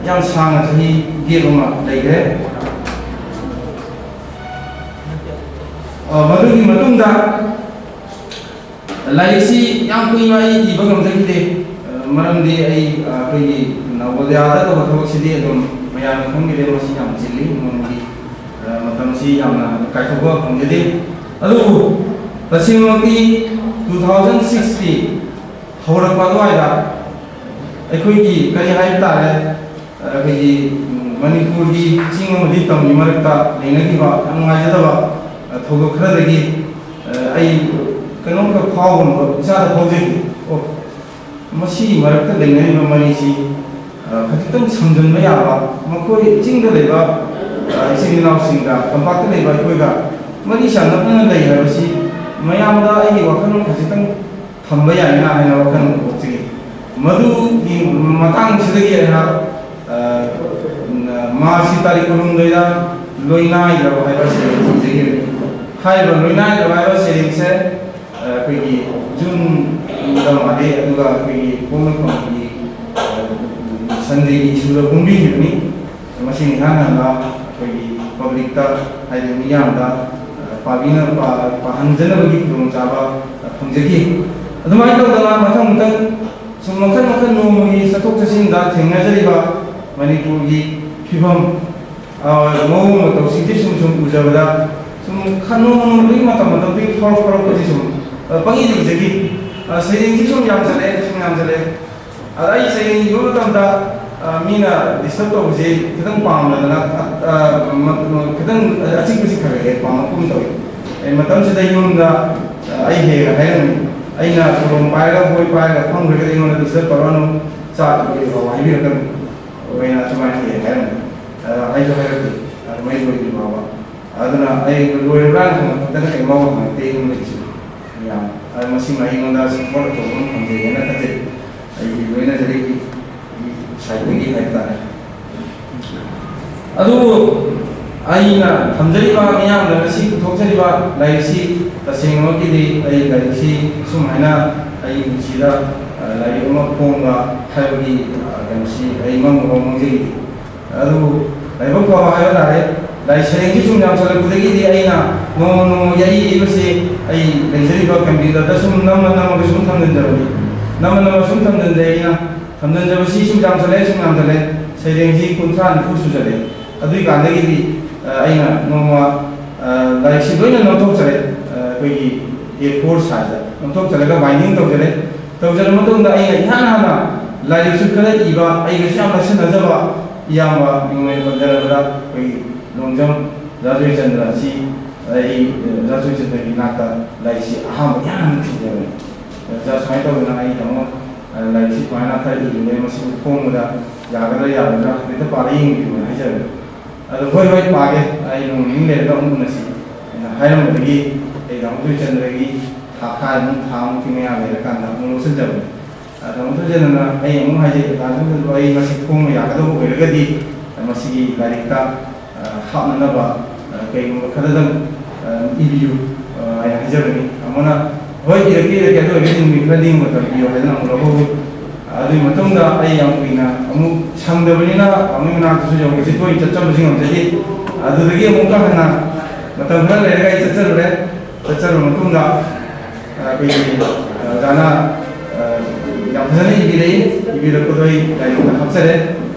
ꯌꯥꯝ ꯁꯥꯡꯅ ꯆꯍꯤ gap ꯑꯃ ꯂꯩꯈ꯭ꯔꯦ꯫ ꯑ, ꯃꯗꯨꯒꯤ ꯃꯇꯨꯡꯗ ꯂꯥꯏꯔꯤꯛꯁꯤ ꯌꯥꯝ ꯀꯨꯏꯅ ꯑꯩ ꯏꯕ ꯉꯝꯖꯈꯤꯗꯦ꯫ ꯑ, ꯃꯔꯝꯗꯤ ꯑꯩ, ꯑ, ꯑꯩꯈꯣꯏꯒꯤ ꯅꯕꯣꯗꯤꯌꯥꯗ ꯇꯧꯕ ꯊꯕꯛꯁꯤꯗꯤ ꯑꯗꯨꯝ ꯃꯌꯥꯝꯅ ꯈꯪꯕꯤꯔꯦ, ꯃꯁꯤ ꯌꯥꯝ ꯆꯤꯜꯂꯤ ꯅꯣꯡꯃꯒꯤ꯫ ꯑ, ꯃꯇꯝꯁꯤ ꯌꯥꯝꯅ ꯀꯥꯏꯊꯣꯛꯄ ꯐꯪꯖꯗꯦ꯫ ꯑꯗꯨꯕꯨ ꯇꯁꯦꯡꯃꯛꯇꯤ two thousand sixꯀꯤ ꯍꯧꯔꯛꯄ ꯑꯗꯨꯋꯥꯏꯗ ꯑꯩꯈꯣꯏꯒꯤ ꯀꯔꯤ ꯍꯥꯏꯕ ꯇꯥꯔꯦ, ꯑꯩꯈꯣꯏꯒꯤ ꯃꯅꯤꯄꯨꯔꯒꯤ ꯆꯤꯡ ꯑꯃꯗꯤ ꯇꯝꯒꯤ ꯃꯔꯛꯇ ꯂꯩꯅꯈꯤꯕ ꯌꯥꯝ ꯅꯨꯡꯉꯥꯏꯖꯗꯕ ꯊꯧꯗꯣꯛ ꯈꯔꯗꯒꯤ ꯑꯩ ꯀꯩꯅꯣꯝꯈꯛ ꯐꯥꯎꯕ ꯏꯁꯥꯗ ꯐꯥꯎꯖꯈꯤ꯫ ꯑꯣ, ꯃꯁꯤꯒꯤ ꯃꯔꯛꯇ ꯂꯩꯅꯔꯤꯕ ꯃꯔꯤꯁꯤ ꯈꯖꯤꯛꯇꯪ ꯁꯝꯖꯤꯟꯕ ꯌꯥꯕ, ꯃꯈꯣꯏ ꯆꯤꯡꯗ ꯂꯩꯕ ꯏꯆꯤꯜ ꯏꯅꯥꯎꯁꯤꯡꯒ ꯇꯝꯄꯥꯛꯇ ꯂꯩꯕ ꯑꯩꯈꯣꯏꯒ ꯃꯔꯤꯁꯤ ꯌꯥꯝ ꯅꯛꯅꯅ ꯂꯩ ꯍꯥꯏꯕꯁꯤ ꯃꯌꯥꯝꯗ ꯑꯩꯒꯤ ꯋꯥꯈꯜꯂꯣꯟ ꯈꯖꯤꯛꯇꯪ ꯊꯝꯕ ꯌꯥꯏꯅ ꯍꯥꯏꯅ ꯋꯥꯈꯜ ꯑꯃ ꯄꯣꯛꯆꯩ꯫ ꯃꯗꯨꯒꯤ ꯃꯇꯥꯡꯁꯤꯗꯒꯤ ꯑꯩꯍꯥꯛ, ꯑ, ꯃꯥꯔꯁꯀꯤ ꯇꯥꯔꯤꯛ ꯀꯨꯟꯍꯨꯝꯗꯣꯏꯗ ꯂꯣꯏꯅꯥꯏꯗ꯭ꯔꯕ ꯍꯥꯏꯕ ꯁꯩꯔꯦꯡ ꯏꯖꯈꯤꯕꯅꯤ꯫ ꯍꯥꯏꯔꯤꯕ ꯂꯣꯏꯅꯥꯏꯗ꯭ꯔꯕ ꯍꯥꯏꯕ ꯁꯩꯔꯦꯡꯁꯦ, ꯑ, ꯑꯩꯈꯣꯏꯒꯤ ꯖꯨꯟꯗ ꯃꯥꯜꯂꯤ, ꯑꯗꯨꯒ ꯑꯩꯈꯣꯏꯒꯤ ꯄꯣꯛꯅꯐꯝꯒꯤ, ꯑ, ꯁꯟꯗꯦꯒꯤ ꯏꯁꯨꯗ ꯐꯣꯡꯕꯤꯈꯤꯕꯅꯤ꯫ ꯃꯁꯤꯅ ꯏꯍꯥꯟ ꯍꯥꯟꯕ ꯑꯩꯈꯣꯏꯒꯤ ꯄꯕ꯭ꯂꯤꯛꯇ, ꯍꯥꯏꯗꯤ ꯃꯤꯌꯥꯝꯗ, ꯑ, ꯄꯥꯕꯤꯅ-, ꯄꯥ-, ꯄꯥꯍꯟꯖꯅꯕꯒꯤ ꯈꯨꯗꯣꯡꯆꯥꯕ, ꯑ, ꯐꯪꯖꯈꯤ꯫ ꯑꯗꯨꯃꯥꯏꯅ ꯇꯧꯗꯅ ꯃꯊꯪ ꯃꯊꯪ ꯁꯨꯝ ꯃꯈꯜ ꯃꯈꯜ ꯅꯣꯡꯃꯒꯤ ꯆꯠꯊꯣꯛ ꯆꯠꯁꯤꯟꯗ ꯊꯦꯡꯅꯖꯔꯤꯕ ꯃꯅꯤꯄꯨꯔꯒꯤ ꯐꯤꯕꯝ, ꯑ, ꯃꯑꯣꯡ ꯃꯇꯧꯁꯤꯡꯁꯦ ꯁꯨꯝ ꯁꯨꯝ ꯎꯖꯕꯗ ꯁꯨꯝ ꯈ-, ꯅꯣꯡꯃ ꯅꯣꯡꯃꯒꯤ ꯃꯇꯝ ꯃꯇꯝꯗꯨꯒꯤ ꯐꯥꯎꯔꯛ-, ꯐꯥꯎꯔꯛꯄꯁꯤ ꯁꯨꯝ, ꯑ, ꯄꯪꯏꯗ ꯏꯖꯈꯤ꯫ ꯑ, ꯁꯩꯔꯦꯡꯁꯤ ꯁꯨꯝ ꯌꯥꯝꯁꯤꯜꯂꯛꯑꯦ, ꯁꯨꯝ ꯌꯥꯝꯁꯤꯜꯂꯛꯑꯦ꯫ ꯑꯗ ꯑꯩ ꯁꯩꯔꯦꯡ ꯏꯕ ꯃꯇꯝꯗ, ꯑ, ꯃꯤꯅ disturb ꯇꯧꯕꯁꯦ ꯈꯤꯇꯪ ꯄꯥꯝꯗꯗꯅ, ꯑ, ꯑ, ꯃ-, ꯃ-, ꯈꯤꯇꯪ ꯑꯆꯤꯛꯄꯁꯤ ꯈꯔ ꯍꯦꯛ ꯄꯥꯝꯃꯛꯄꯒꯨꯝ ꯇꯧꯏ꯫ ꯑꯩ ꯃꯇꯝꯁꯤꯗ ꯌꯨꯝꯗ, ꯑ, ꯑꯩ ꯍꯦꯛ ꯍꯦꯛ ꯍꯥꯏꯔꯝꯃꯤ, "ꯑꯩꯅ ꯀꯣꯂꯣꯝ ꯄꯥꯏꯔꯒ ꯕꯣꯏ ꯄꯥꯏꯔꯒ ꯐꯝꯈ꯭ꯔꯒꯗꯤ ꯑꯩꯉꯣꯟꯗ disturb ꯇꯧꯔꯛꯑꯅꯨ, ꯆꯥꯛ ꯂꯣꯏꯗ꯭ꯔꯤꯐꯥꯎ ꯍꯥꯏꯕꯤꯔꯛꯀꯅꯨ" ꯑꯣꯏꯅ ꯑꯗꯨꯃꯥꯏꯅ ꯍꯦꯛ ꯍꯦꯛ ꯍꯥꯏꯔꯝꯃꯤ꯫ ꯑ, ꯍꯥꯏꯁꯨ ꯍꯥꯏꯔꯛꯇꯦ, ꯑꯗꯨꯃꯥꯏꯅ ꯂꯣꯏꯗ꯭ꯔꯤ ꯐꯥꯎꯕ꯫ ꯑꯗꯨꯅ ꯑꯩ ꯂꯣꯏꯔꯕ꯭ꯔꯥꯅ ꯍꯪꯉꯛꯄꯗꯅ ꯀꯩꯝ ꯃꯋꯥ ꯍꯪꯉꯛꯇꯦ ꯑꯩꯉꯣꯟꯗꯒꯤꯁꯨ꯫ ꯌꯥꯝ, ꯑ, ꯃꯁꯤꯃ ꯑꯩꯉꯣꯟꯗ support ꯑꯆꯧꯕ ꯑꯃ ꯐꯪꯖꯩ ꯍꯥꯏꯅ ꯈꯟꯖꯩ꯫ ꯑꯩꯒꯤ ꯂꯣꯏꯅꯖꯔꯤꯕ ꯁꯥꯏꯠꯇꯒꯤ ꯍꯥꯏꯕ ꯇꯥꯔꯦ꯫ ꯑꯗꯨꯕꯨ ꯑꯩꯅ ꯊꯝꯖꯔꯤꯕ ꯃꯤꯌꯥꯝꯗ ꯉꯁꯤ ꯄꯨꯊꯣꯛꯆꯔꯤꯕ ꯂꯥꯏꯔꯤꯛꯁꯤ ꯇꯁꯦꯡꯅꯃꯛꯀꯤꯗꯤ ꯑꯩ ꯂꯥꯏꯔꯤꯛꯁꯤ ꯁꯨꯝ ꯍꯥꯏꯅ ꯑꯩꯒꯤ ꯄꯨꯟꯁꯤꯗ, ꯑ, ꯂꯥꯏꯔꯤꯛ ꯑꯃ ꯐꯣꯡꯕ ꯍꯥꯏꯕꯒꯤ, ꯑ, ꯀꯩꯅꯣꯁꯤ ꯑꯩ ꯃꯪ ꯐꯥꯎ ꯃꯪꯖꯈꯤꯗꯦ꯫ ꯑꯗꯨꯕꯨ ꯂꯥꯏꯕꯛ ꯐꯕ ꯍꯥꯏꯕ ꯇꯥꯔꯦ, ꯂꯥꯏ ꯁꯩꯔꯦꯡꯁꯤ ꯁꯨꯝ ꯌꯥꯝꯁꯤꯜꯂꯛꯄꯗꯒꯤꯗꯤ ꯑꯩꯅ ꯅꯣꯡꯃ ꯅꯣꯡꯃꯒꯤ ꯑꯏꯕꯁꯤ ꯑꯩ ꯂꯩꯖꯔꯤꯕ ꯀꯝꯄ꯭ꯌꯨꯇꯔꯗ ꯁꯨꯝ ꯅꯝꯃ ꯅꯝꯃꯒ ꯁꯨꯝ ꯊꯝꯖꯤꯟꯖꯕꯅꯤ꯫ ꯅꯝꯃ ꯅꯝꯃ ꯁꯨꯝ ꯊꯝꯖꯤꯟꯖꯩ꯫ ꯑꯩꯅ ꯊꯝꯖꯤꯟꯖꯕꯁꯤ ꯁꯨꯝ ꯌꯥꯝꯁꯤꯜꯂꯛꯑꯦ, ꯁꯨꯝ ꯌꯥꯝꯁꯤꯜꯂꯛꯑꯦ꯫ ꯁꯩꯔꯦꯡꯁꯤ ꯀꯨꯟꯊ꯭ꯔꯥ ꯅꯤꯐꯨ ꯁꯨꯖꯜꯂꯛꯑꯦ꯫ ꯑꯗꯨꯏ ꯀꯥꯟꯗꯒꯤꯗꯤ, ꯑ, ꯑꯩꯅ ꯅꯣꯡꯃ, ꯑ, ꯂꯥꯏꯔꯤꯛꯁꯤ ꯂꯣꯏꯅ ꯅꯝꯊꯣꯛꯆꯔꯦ꯫ ꯑ, ꯑꯩꯈꯣꯏꯒꯤ ꯑꯦ ꯐꯣꯔ ꯁꯥꯏꯖꯇ ꯅꯝꯊꯣꯛꯆꯔꯒ ꯕꯥꯏꯟꯗꯤꯡ ꯇꯧꯖꯔꯦ꯫ ꯇꯧꯖꯔꯕ ꯃꯇꯨꯡꯗ ꯑꯩꯅ ꯏꯍꯥꯟ ꯍꯥꯟꯅ ꯂꯥꯏꯔꯤꯛꯁꯨ ꯈꯔ ꯏꯕ, ꯑꯩꯒꯁꯨ ꯌꯥꯝ ꯅꯛꯁꯤꯟꯅꯖꯕ ꯏꯌꯥꯝꯕ ꯃꯤꯡ ꯑꯣꯏꯅ ꯄꯟꯖꯔꯕꯗ ꯑꯩꯈꯣꯏꯒꯤ ꯂꯣꯡꯖꯝ ꯑꯣꯖꯥ ꯖꯣꯏꯆꯟꯗ꯭ꯔ ꯑꯁꯤ ꯑꯩ, ꯑ, ꯑꯣꯖꯥ ꯖꯣꯏꯆꯟꯗ꯭ꯔꯒꯤ ꯅꯥꯛꯇ ꯂꯥꯏꯔꯤꯛꯁꯤ ꯑꯍꯥꯟꯕ ꯏꯍꯥꯟ ꯍꯥꯟꯅ ꯊꯤꯟꯖꯕꯅꯤ꯫ ꯑꯣꯖꯥ, ꯁꯨꯃꯥꯏꯅ ꯇꯧꯗꯅ ꯑꯩ ꯇꯥꯃꯣ, ꯑ, ꯂꯥꯏꯔꯤꯛꯁꯤ ꯁꯨꯃꯥꯏꯅ ꯈꯔ ꯏꯕꯅꯦ, ꯃꯁꯤꯕꯨ ꯐꯣꯡꯕꯗ ꯌꯥꯒꯗ꯭ꯔꯥ ꯌꯥꯔꯣꯏꯗ꯭ꯔꯥ ꯍꯥꯏꯐꯦꯠꯇ ꯄꯥꯔ ꯌꯦꯡꯕꯤꯌꯨꯅ ꯍꯥꯏꯖꯕꯅꯤ꯫ ꯑꯗꯣ ꯍꯣꯏ ꯍꯣꯏ ꯄꯥꯒꯦ, ꯑꯩ ꯅꯣꯡ ꯅꯤꯅꯤ ꯂꯩꯔꯒ ꯑꯃꯨꯛ ꯎꯅꯁꯤ ꯍꯥꯏꯅ ꯍꯥꯏꯔꯝꯕꯗꯒꯤ ꯑꯩ ꯇꯥꯃꯣ ꯖꯣꯏꯆꯟꯗ꯭ꯔꯒꯤ ꯊꯥꯈꯥꯏꯃꯨꯛ, ꯊꯥ ꯑꯃꯨꯛꯀꯤ ꯃꯌꯥ ꯂꯩꯔꯀꯥꯟꯗ ꯑꯃꯨꯛ ꯂꯧꯁꯤꯟꯖꯕꯅꯤ꯫ ꯑꯗꯣ ꯃꯇꯨꯡ ꯏꯟꯅ ꯑꯩ ꯑꯃꯨꯛ ꯍꯥꯏꯖꯩ, ꯇꯥꯃꯣ ꯖꯣꯏꯆꯟꯗ꯭ꯔ, ꯑꯩ ꯃꯁꯤ ꯐꯣꯡꯕ ꯌꯥꯒꯗꯕ ꯑꯣꯏꯔꯒꯗꯤ ꯃꯁꯤꯒꯤ ꯂꯥꯏꯔꯤꯛꯇ, ꯑ, ꯍꯥꯞꯅꯅꯕ, ꯑ, ꯀꯩꯒꯨꯝꯕ ꯈꯔꯗꯪ, ꯑ, ꯏꯕꯤꯌꯨ, ꯑ, ꯍꯥꯏꯅ ꯍꯥꯏꯖꯕꯅꯤ꯫ ꯇꯥꯃꯣꯅ, "ꯍꯣꯏ, ꯏꯔꯛꯀꯦ, ꯏꯔꯛꯀꯦ, ꯑꯗꯨ ꯑꯣꯏꯔꯒꯗꯤ ꯅꯨꯃꯤꯠ ꯈꯔꯗꯤ ꯃꯇꯝ ꯄꯤꯌꯨ" ꯍꯥꯏꯗꯅ ꯑꯃꯨꯛ ꯂꯧꯍꯧꯏ꯫ ꯑꯗꯨꯒꯤ ꯃꯇꯨꯡꯗ ꯑꯩ ꯌꯥꯝ ꯀꯨꯏꯅ ꯑꯃꯨꯛ ꯁꯪꯗꯕꯅꯤꯅ ꯇꯥꯃꯣꯒꯤ ꯃꯅꯥꯛꯇꯁꯨ ꯌꯧꯕꯁꯤ ꯇꯣꯏꯅ ꯆꯠꯆꯕꯁꯨ ꯉꯝꯖꯗꯦ꯫ ꯑꯗꯨꯗꯒꯤ ꯑꯃꯨꯛꯀ ꯍꯟꯅ ꯃꯇꯝ ꯈꯔ ꯂꯩꯔꯒ ꯑꯩ ꯆꯠꯆꯔꯨꯔꯦ꯫ ꯆꯠꯆꯔꯕ ꯃꯇꯨꯡꯗ, ꯑ, ꯑꯩꯈꯣꯏꯒꯤ, ꯑ, ꯑꯣꯖꯥꯅ, ꯑ, ꯌꯥꯝ ꯐꯖꯅ ꯏꯕꯤꯔꯛꯏ꯫ ꯏꯕꯤꯔꯛꯄꯗꯣ ꯑꯩ ꯂꯥꯏꯔꯤꯛꯇ ꯍꯥꯞꯆꯔꯦ꯫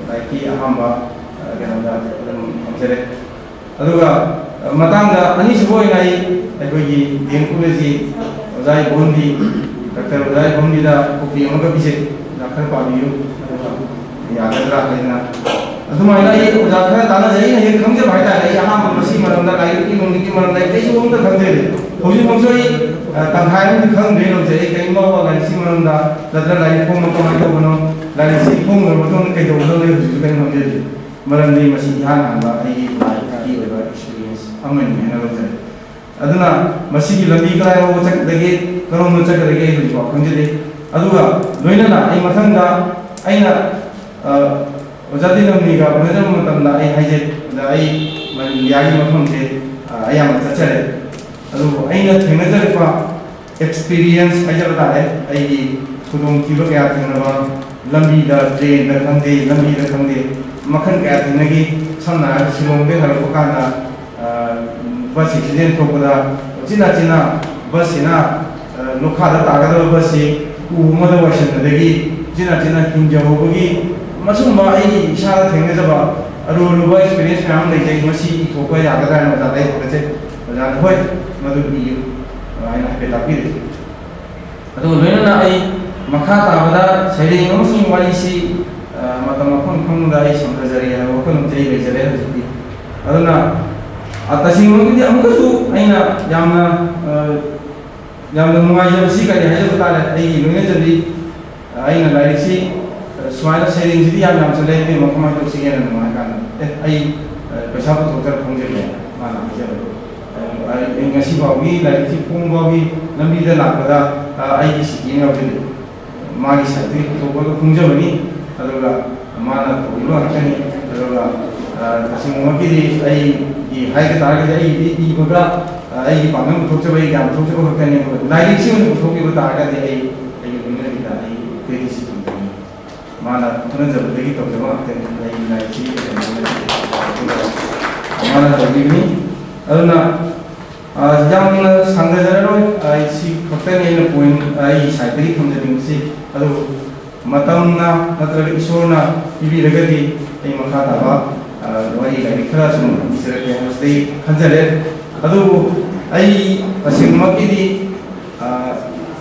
ꯂꯥꯏꯔꯤꯛꯀꯤ ꯑꯍꯥꯟꯕ, ꯑ, ꯀꯩꯅꯣꯗ ꯑꯗꯨꯝ ꯊꯝꯖꯔꯦ꯫ ꯑꯗꯨꯒ, ꯑ, ꯃꯇꯥꯡꯗ ꯑꯅꯤꯁꯨꯕ ꯑꯣꯏꯅ ꯑꯩ ꯑꯩꯈꯣꯏꯒꯤ ꯗꯤ ꯑꯦꯝ ꯀꯣꯂꯦꯖꯀꯤ ꯑꯣꯖꯥ ꯏꯕꯣꯟꯕꯤ, ꯗꯥꯛꯇꯔ ꯑꯣꯖꯥ ꯏꯕꯣꯟꯕꯤꯗ ꯀꯣꯄꯤ ꯑꯃꯒ ꯄꯤꯖꯩ꯫ ꯑꯣꯖꯥ ꯈꯔ ꯄꯥꯕꯤꯌꯨ꯫ ꯑꯗꯨꯒ ꯌꯥꯒꯗ꯭ꯔꯥ ꯍꯥꯏꯗꯅ꯫ ꯑꯗꯨꯃꯥꯏꯅ ꯑꯩ ꯑꯣꯖꯥ ꯈꯔ ꯇꯥꯟꯅꯖꯩ꯫ ꯑꯩꯅ ꯍꯦꯛ ꯈꯪꯖꯕ ꯍꯥꯏꯇꯥꯔꯦ꯫ ꯑꯩ ꯑꯍꯥꯟꯕ ꯃꯁꯤꯒꯤ ꯃꯔꯝꯗ, ꯂꯥꯏꯔꯤꯛꯀꯤ ꯅꯨꯡꯒꯤ ꯃꯔꯝꯗ ꯑꯩ ꯀꯩꯁꯨ ꯑꯝꯇ ꯈꯪꯖꯗꯦ꯫ ꯍꯧꯖꯤꯛꯃꯛꯁꯨ ꯑꯩ, ꯑ, ꯇꯪꯈꯥꯏ ꯑꯃꯗꯤ ꯈꯪꯗ꯭ꯔꯦ ꯂꯧꯖꯩ꯫ ꯑꯩ ꯀꯔꯤꯝ ꯐꯥꯎꯕ ꯂꯥꯏꯔꯤꯛꯁꯤ ꯃꯔꯝꯗ ꯅꯠꯇ꯭ꯔꯒ ꯂꯥꯏꯔꯤꯛ ꯐꯣꯡꯕ ꯀꯃꯥꯏꯅ ꯇꯧꯕꯅꯣ, ꯂꯥꯏꯔꯤꯛꯁꯤ ꯐꯣꯡꯈ꯭ꯔꯕ ꯃꯇꯨꯡꯗ ꯀꯩꯗꯧꯒꯗꯕꯅꯣ, ꯑꯩ ꯍꯧꯖꯤꯛꯁꯨ ꯀꯔꯤꯝ ꯈꯪꯖꯗꯦ꯫ ꯃꯔꯝꯗꯤ ꯃꯁꯤ ꯏꯍꯥꯟ ꯍꯥꯟꯕ ꯑꯩꯒꯤ ꯂꯥꯏꯐꯀꯤ ꯑꯣꯏꯕ ꯑꯦꯛꯁꯄꯤꯔꯤꯌꯦꯟꯁ ꯑꯃꯅꯤ ꯍꯥꯏꯅ ꯂꯧꯖꯩ꯫ ꯑꯗꯨꯅ ꯃꯁꯤꯒꯤ ꯂꯝꯕꯤ ꯀꯗꯥꯏ ꯐꯥꯎꯕ ꯆꯠꯀꯗꯒꯦ, ꯀꯔꯣꯝꯗ ꯆꯠꯀꯗꯒꯦ, ꯑꯩ ꯍꯧꯖꯤꯛꯐꯥꯎ ꯈꯪꯖꯗꯦ꯫ ꯑꯗꯨꯒ ꯂꯣꯏꯅꯅ ꯑꯩ ꯃꯊꯪꯗ ꯑꯩꯅ, ꯑ, ꯑꯣꯖꯥ ꯇꯤꯅꯝꯅꯤꯒ ꯎꯅꯖꯕ ꯃꯇꯝꯗ ꯑꯩ ꯍꯥꯏꯖꯩ, "ꯑꯣꯖꯥ, ꯑꯩ ꯏꯟꯗꯤꯌꯥꯒꯤ ꯃꯐꯝꯁꯦ, ꯑ, ꯑꯌꯥꯝꯕ ꯆꯠꯆꯔꯦ, ꯑꯗꯨꯕꯨ ꯑꯩꯅ ꯊꯦꯡꯅꯖꯔꯛꯄ ꯑꯦꯛꯁꯄꯤꯔꯤꯌꯦꯟꯁ ꯍꯥꯏꯖꯕ ꯇꯥꯔꯦ, ꯑꯩꯒꯤ ꯈꯨꯗꯣꯡꯊꯤꯕ ꯀꯌꯥ ꯊꯦꯡꯅꯕ, ꯂꯝꯕꯤꯗ, ꯇ꯭ꯔꯦꯟꯗ ꯈꯪꯗꯦ, ꯂꯝꯕꯤꯗ ꯈꯪꯗꯦ, ꯃꯈꯜ ꯀꯌꯥ ꯊꯦꯡꯅꯈꯤ꯫ ꯁꯝꯅ ꯍꯥꯏꯔꯕꯗ ꯁꯤꯂꯣꯡꯗꯒꯤ ꯍꯜꯂꯛꯄ ꯀꯥꯟꯗ, ꯑ, ꯕꯁ ꯑꯦꯛꯁꯤꯗꯦꯟ ꯊꯣꯛꯄꯗ ꯎꯆꯤꯟ ꯅꯥꯆꯤꯟꯅ ꯕꯁꯁꯤꯅ, ꯑ, ꯂꯣꯈꯥꯗ ꯇꯥꯒꯗꯕ ꯕꯁꯁꯤ ꯎ ꯑꯃꯗ ꯋꯥꯏꯁꯤꯟꯕꯗꯒꯤ ꯆꯤꯟꯅ ꯆꯤꯟꯅ ꯍꯤꯡꯖꯍꯧꯕꯒꯤ, ꯃꯁꯤꯒꯨꯝꯕ ꯑꯩ ꯏꯁꯥꯗ ꯊꯦꯡꯅꯖꯕ ꯑꯔꯨ ꯑꯔꯨꯕ experience ꯃꯌꯥꯝ ꯑꯃ ꯂꯩꯖꯩ꯫ ꯃꯁꯤ ꯏꯊꯣꯛꯄ ꯌꯥꯒꯗ꯭ꯔꯥ ꯍꯥꯏꯅ ꯑꯣꯖꯥꯗ ꯑꯩ ꯍꯪꯒꯠꯆꯩ꯫ ꯑꯣꯖꯥꯅ "ꯍꯣꯏ, ꯃꯗꯨ ꯏꯌꯨ" ꯍꯥꯏꯅ ꯍꯥꯏꯐꯦꯠ ꯇꯥꯛꯄꯤꯔꯦ꯫ ꯑꯗꯨꯒ ꯂꯣꯏꯅꯅ ꯑꯩ ꯃꯈꯥ ꯇꯥꯕꯗ ꯁꯩꯔꯦꯡ ꯑꯃꯁꯨꯡ ꯋꯥꯔꯤꯁꯤ, ꯑ, ꯃꯇꯝ ꯃꯐꯝ ꯈꯪꯕꯗ ꯑꯩ ꯁꯝꯊꯖꯔꯒꯦ ꯍꯥꯏꯕ ꯋꯥꯈꯜꯂꯣꯟꯁꯦ ꯑꯩ ꯂꯩꯖꯔꯦ ꯍꯧꯖꯤꯛꯇꯤ꯫ ꯑꯗꯨꯅ, ꯑ, ꯇꯁꯦꯡꯕꯒꯤꯗꯤ ꯑꯃꯨꯛꯀꯁꯨ ꯑꯩꯅ ꯌꯥꯝꯅ, ꯑ, ꯌꯥꯝꯅ ꯅꯨꯡꯉꯥꯏꯖꯕꯁꯤ ꯀꯔꯤ ꯍꯥꯏꯖꯕ ꯇꯥꯔꯦ, ꯑꯩꯒꯤ ꯂꯣꯏꯅꯖꯕꯤ, ꯑ, ꯑꯩꯅ ꯂꯥꯏꯔꯤꯛꯁꯤ, ꯑ, ꯁꯨꯃꯥꯏꯅ ꯁꯩꯔꯦꯡꯁꯤꯗꯤ ꯌꯥꯝ ꯌꯥꯝꯁꯜꯂꯦ, ꯏꯕꯦꯝꯃ, ꯀꯃꯥꯏꯅ ꯇꯧꯁꯤꯒꯦꯅ ꯅꯨꯡꯉꯥꯏ ꯀꯥꯟꯗ, "ꯑꯦ, ꯑꯩ, ꯑ, ꯄꯩꯁꯥ ꯄꯨꯊꯣꯛꯆꯔ ꯐꯣꯡꯖꯒꯦ", ꯃꯥꯅ ꯍꯥꯏꯖꯕꯗꯣ꯫ ꯑ, ꯑꯩ ꯉꯁꯤ ꯐꯥꯎꯒꯤ ꯂꯥꯏꯔꯤꯛꯁꯤ ꯐꯣꯡ ꯐꯥꯎꯒꯤ ꯂꯝꯕꯤꯗ ꯂꯥꯛꯄꯗ, ꯑ, ꯑꯩꯒꯤ ꯁꯤꯀꯤ ꯑꯃ ꯌꯥꯎꯖꯔꯤ꯫ ꯃꯥꯒꯤ ꯁꯥꯏꯠꯇꯒꯤ ꯄꯨꯊꯣꯛꯄꯗꯣ ꯐꯣꯡꯖꯕꯅꯤ꯫ ꯑꯗꯨꯒ ꯃꯥꯅ ꯇꯧꯕꯤꯕ ꯉꯥꯛꯇꯅꯤ꯫ ꯑꯗꯨꯒ, ꯑ, ꯇꯁꯦꯡꯅꯃꯛꯀꯤꯗꯤ ꯑꯩꯒꯤ ꯍꯥꯏꯒ ꯇꯥꯔꯒꯗꯤ ꯑꯩꯒꯤꯗꯤ ꯏꯕꯒ, ꯑ, ꯑꯩꯒꯤ ꯄꯥꯡꯒꯜ ꯄꯨꯊꯣꯛꯆꯕ, ꯑꯩꯒꯤ ꯌꯥꯝ ꯄꯨꯊꯣꯛꯆꯕ ꯈꯛꯇꯅꯤ꯫ ꯑꯗꯨꯒ ꯂꯥꯏꯔꯤꯛꯁꯤ ꯑꯣꯏꯅ ꯄꯨꯊꯣꯛꯈꯤꯕ ꯇꯥꯔꯒꯗꯤ ꯑꯩ, ꯑꯩꯒꯤ ꯂꯣꯏꯅꯕꯤꯗ ꯑꯩ ꯀ꯭ꯔꯦꯗꯤꯠꯁꯤ ꯊꯝꯖꯒꯅꯤ꯫ ꯃꯥꯅ ꯍꯣꯠꯅꯖꯕꯗꯒꯤ ꯇꯧꯖꯕ ꯉꯥꯛꯇꯅꯤ꯫ ꯑꯩꯒꯤ ꯂꯥꯏꯔꯤꯛꯁꯤ ꯃꯥꯅ ꯇꯧꯕꯤꯕꯅꯤ꯫ ꯑꯗꯨꯅ, ꯑ, ꯌꯥꯝꯅ ꯁꯥꯡꯊꯖꯔꯔꯣꯏ꯫ ꯑ, ꯁꯤ ꯈꯛꯇꯅꯤ ꯑꯩꯅ ꯄꯣꯏꯟ ꯑꯩꯒꯤ ꯁꯥꯏꯠꯇꯒꯤ ꯊꯝꯖꯅꯤꯡꯕꯁꯤ꯫ ꯑꯗꯨꯕꯨ ꯃꯇꯝꯅ ꯅꯠꯇ꯭ꯔꯒ ꯏꯁꯣꯔꯅ ꯄꯤꯕꯤꯔꯒꯗꯤ ꯑꯩ ꯃꯈꯥ ꯇꯥꯕ, ꯑ, ꯋꯥꯔꯤ ꯂꯥꯏꯔꯤꯛ ꯈꯔ ꯁꯨꯝ ꯏꯖꯔꯛꯀꯦ ꯍꯥꯏꯕꯁꯤꯗꯤ ꯈꯟꯖꯔꯦ꯫ ꯑꯗꯨꯕꯨ ꯑꯩ ꯇꯁꯦꯡꯃꯛꯀꯤꯗꯤ, ꯑ,